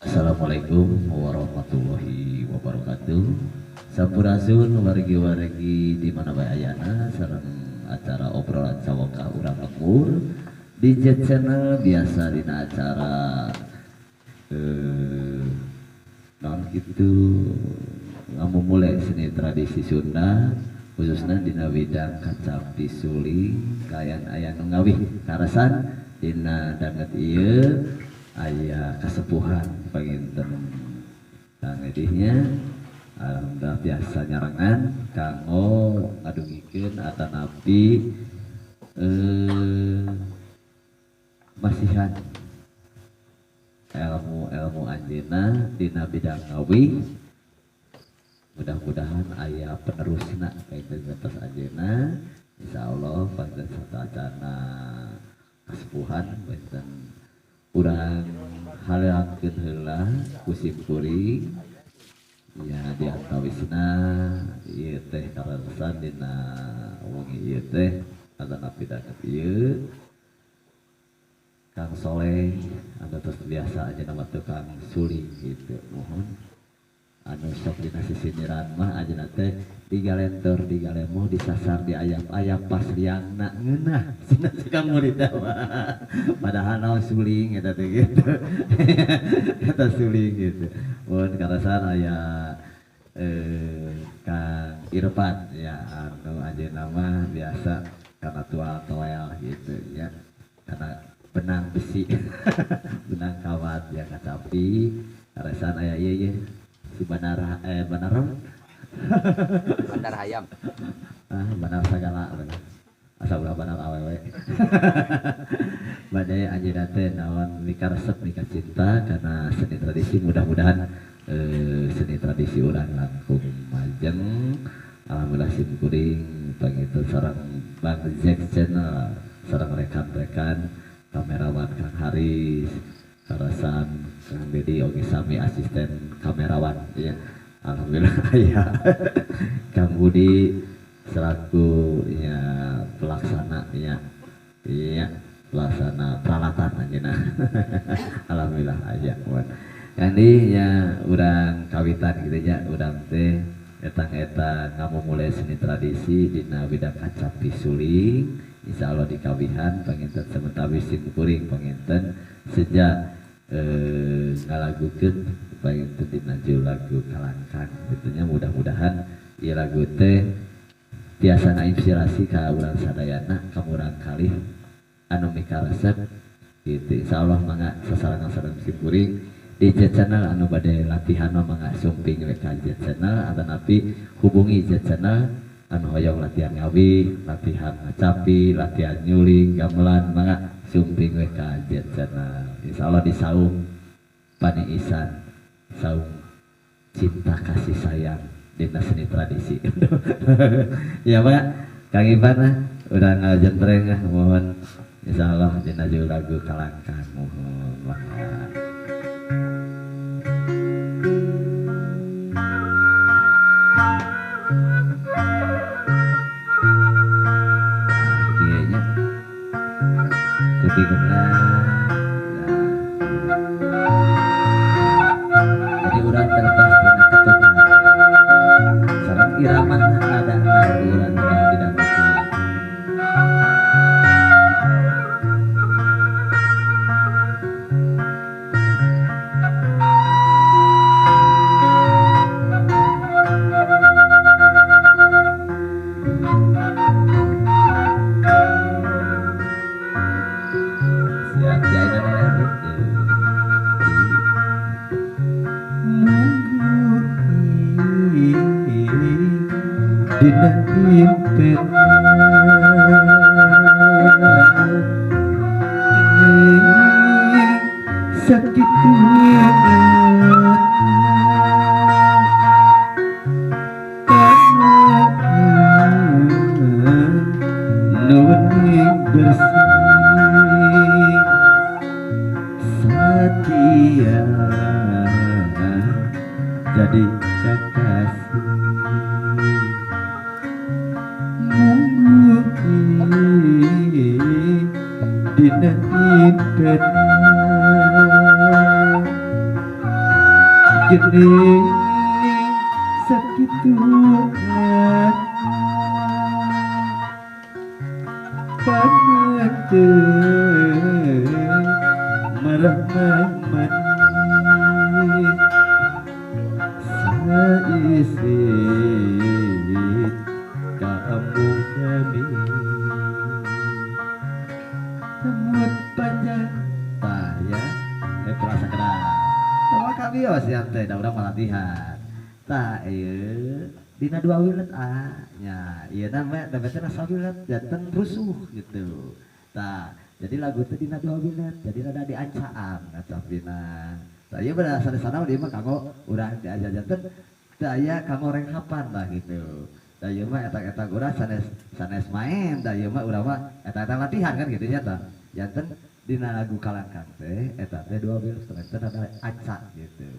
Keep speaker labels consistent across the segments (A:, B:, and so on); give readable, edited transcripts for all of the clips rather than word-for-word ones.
A: Assalamualaikum warahmatullahi wabarakatuh. Sampurasun wargi-wargi di mana bae ayana sareng acara obrolan sawangkah urang lembur di Jet Channel biasa dina acara naon kitu ngamumule seni tradisi Sunda khususna dina bidang kacapi suling kaayaan aya nu ngawih karasan dina danget ieu aya kasepuhan panginten Kang Edihnya alhamdulillah biasa nyarengan kanggo ngadugikeun atanapi masihan ilmu-ilmu anjeunna dina bidang ngawih mudah-mudahan aya penerusna panginten atas anjeunna insyaallah panginten satacana kasepuhan panginten urang halangkeun heula ku simkuring ya di antawisna ieu teh kaleresan dina wengi ieu teh atanapi danget ieu Kang Soleh anu tos biasa aja nama tukang suling gitu mohon anu sok dina sisindiran mah ajeuna teh digalentor digalemoh disasar diayap-ayap pas liangna ngeunah cenah si Kang murid teh padahal naon suling eta teh gitu eta suling gitu mun karasan aya Kang Irfan ya anu ajeuna mah biasa kana tual toel gitu ya karena benang besi benang kawat ya kacapi karasan aya ieu ieu si bandara bandara
B: bandar hayam
A: bandar sagala bener asa ulah bandar awewe bade anjeunna teh naon mika resep mika cinta karena seni tradisi mudah-mudahan seni tradisi urang langkung majeng alhamdulillah sim kuring panginten sareng Bang Jack Channel sareng rekan-rekan kamerawan Kang Haris karasan Kang Dedi oge sami asisten kamerawan ya alhamdulillah ya Kang Budi selaku ya pelaksana ya iya pelaksana peralatan anjeunna alhamdulillah aya kandi ya urang kawitan gitu ya urang teh etang-etang ngamumule seni tradisi dina bidang kacapi suling insyaallah dikawihan panginten sementawis simkuring panginten sejak ngalagukeun panginten dina lagu kalangkang gitunya mudah-mudahan ieu lagu teh tiasa ngainspirasi ka urang sadayana ka murang kalih anu mikaresep gitu insyaallah mangga sasarengan sareng simkuring di Jet Channel anu bade latihan mangga sumping we ka Jet Channel atanapi hubungi Jet Channel anu hoyong latihan ngawih, latihan ngacapi, latihan nyuling, gamelan mangga sumping we ka Jet Channel insyaallah di saung paniisan saung cinta kasih sayang dina seni tradisi ya Pak Kang Ivan udah ngajentreng mohon insyaallah dina lagu kalangkang mohon mangga. Jadi urang terlepas dina ketukan sareng irama ada urang tidak betul.
C: Dina impen sakit nuwun bersih setia jadi kekasih dina impen Geuning sakitu panete marah manis saisin ka embung kami rambut panjang tah ya terasa kena tawa kami oh siap teh da urang latihan tah ieu dina dua wilet ah nya ieu na mah da teh sawilet janten rusuh gitu tah jadi lagu teh dina dua wilet jadi rada diancaan ngacapina tah ieu bada sanesana ieu mah kanggo urang diajar janten teu aya kanggo renghapan lah gitu tah ieu mah eta-eta urang sanes sanes main tah ieu mah urang mah eta-eta latihan kan gitu nya tah janten dina lagu kalangkang teh eta teh dua wilet teh rada aca gitu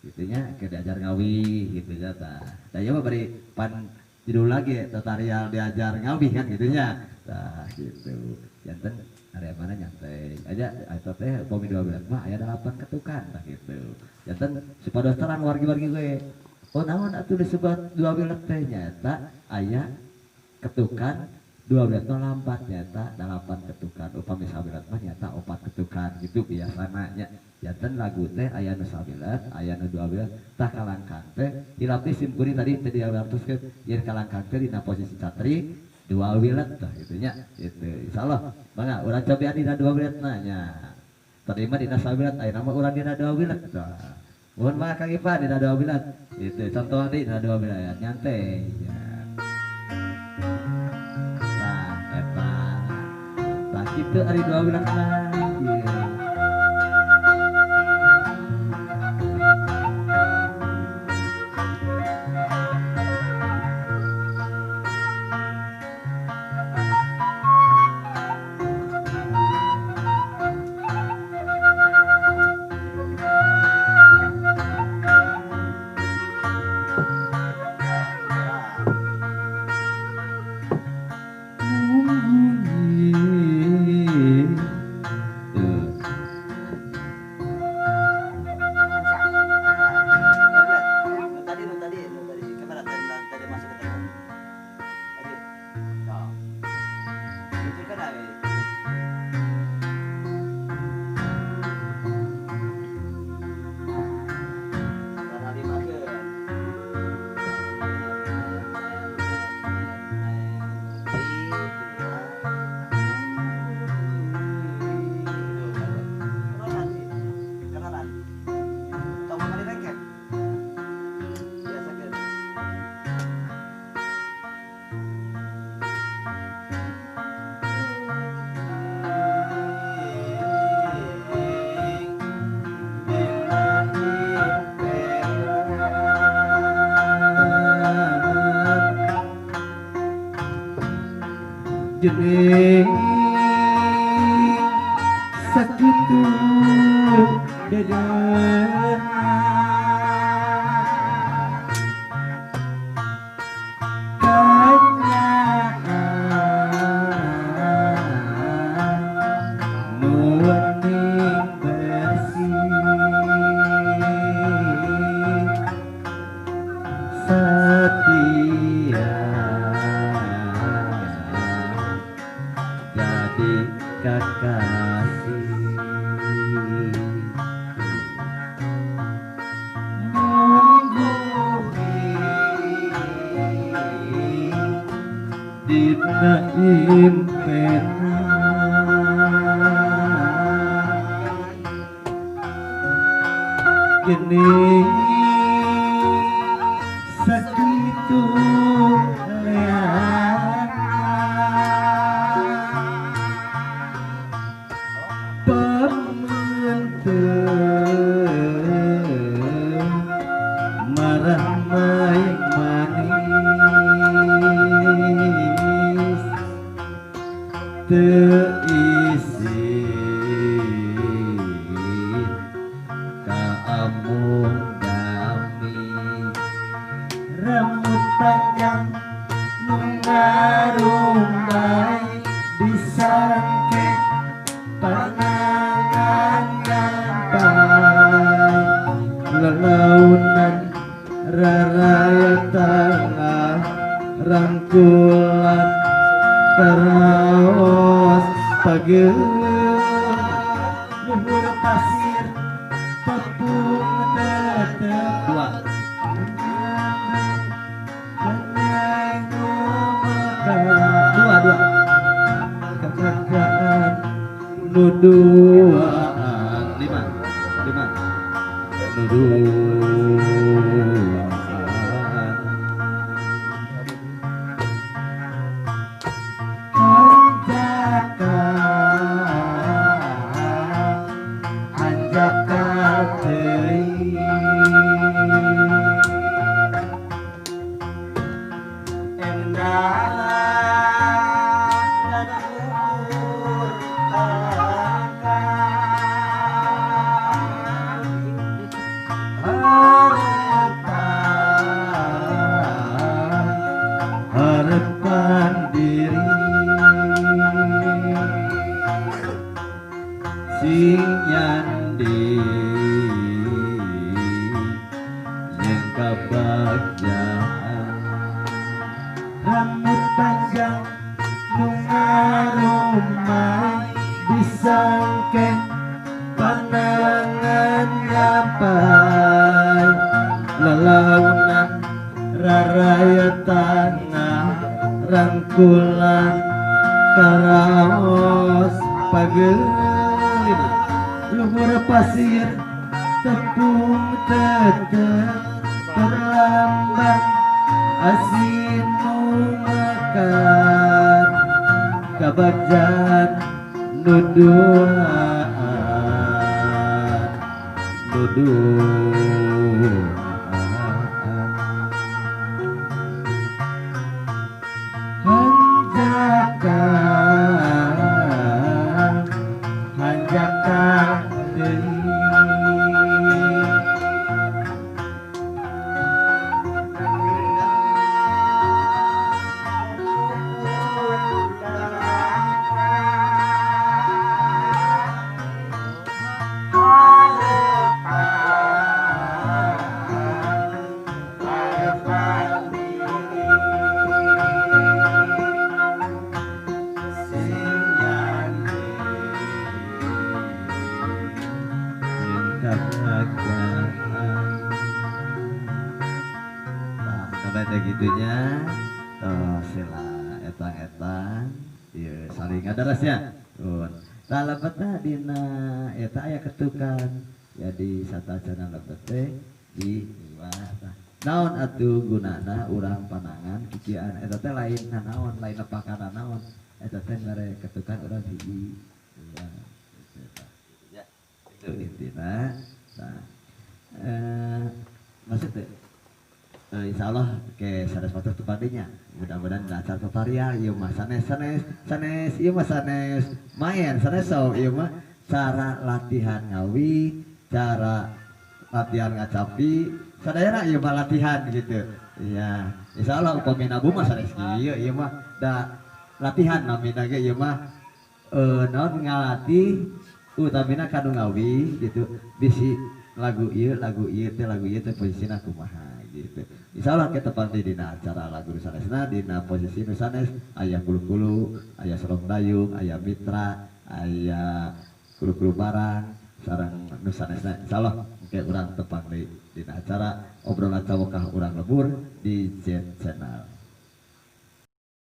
C: gitunya ke diajar ngawih gitu ya tah. Tah ieu mah bari pan judul lagi tutorial diajar ngawih kan gitunya. Tah gitu. Janten area mana nyantai aja eta teh upami 12 mah aya 8 ketukan tah gitu. Janten supados terang wargi-wargi we. Oh naon atuh disebut 12 teh nyaeta aya ketukan 12 mah lambat nyaeta 8 ketukan upami 11 mah nyaeta 4 ketukan gitu biasana nya. Janten lagu teh aya nu sawilet, aya nu dua wilet, tah kalangkang teh hilap sim kuring tadi teh diawartoskeun yen kalangkang teh dina posisi catri dua wilet tah kitu nya gitu. Insyaallah mangga urang cobian dina dua wilet na nya. Tadi mah dina sawilet ayeuna mah urang dina dua wilet tah. Mohon maaf Kang Ipan dina dua wilet. Gitu contoh dina dua wilet nyantai ya. Tah eta. Tah kitu ari dua wilet mah. Ieu. Jening sakitu beda nu wening bersih setia jadi kekasih dina impenan geuning sakitu marah main manis teu isin ka embung dami rambut panjang nu ngarumbay disangke panangan gapai. Lalaunan raraya tangah rangkulan karaos pageuh luhur pasir tepung tetep dua dua dua kejagaan nuduaan lima lima nuduaan anjaka teuing endang harapan diri sing nyandi yang kabagjaan rambut panjang nu ngarumai disangkeng panangan nyapai lalaunan raraya tanah rangkulan karaos pageulima luhur pasir tepung tetep terlambang asin nu makan kabagjaan nuduaan nuduaan hanjaka deui nah, sampai gitunya sila etang-etang ieu saling ngadarasnya. Tah lebetna dina eta aya ketukan jadi satacana lebet teh di dua. Naon atuh gunana urang panangan kikian eta teh lain naon lain nepakana naon eta teh mere ketukan urang hiji dua gitu. Itu intina. Nah, maksudnya insya Allah ke sanes waktu tepatinya mudah-mudahan lancar tutorial ieu mah sanes sanes sanes ieu mah sanes main sanes so ieu mah cara latihan ngawi cara latihan ngacapi sadayana ieu mah latihan gitu iya insya Allah upami nabu mah sanes kieu ieu mah da latihan namina ge ieu mah naon ngalatih utamina kanu ngawi gitu bisi lagu ieu teh posisina kumaha gitu. Insya Allah kita panti dina acara lagu sanesna dina posisi nu sanes aya kulu-kulu, aya solong dayung, aya mitra, aya kulu-kulu barang sareng nu sanesna. Insya Allah engke urang tepang deui dina acara obrolan cawokah urang lembur di Jet Channel.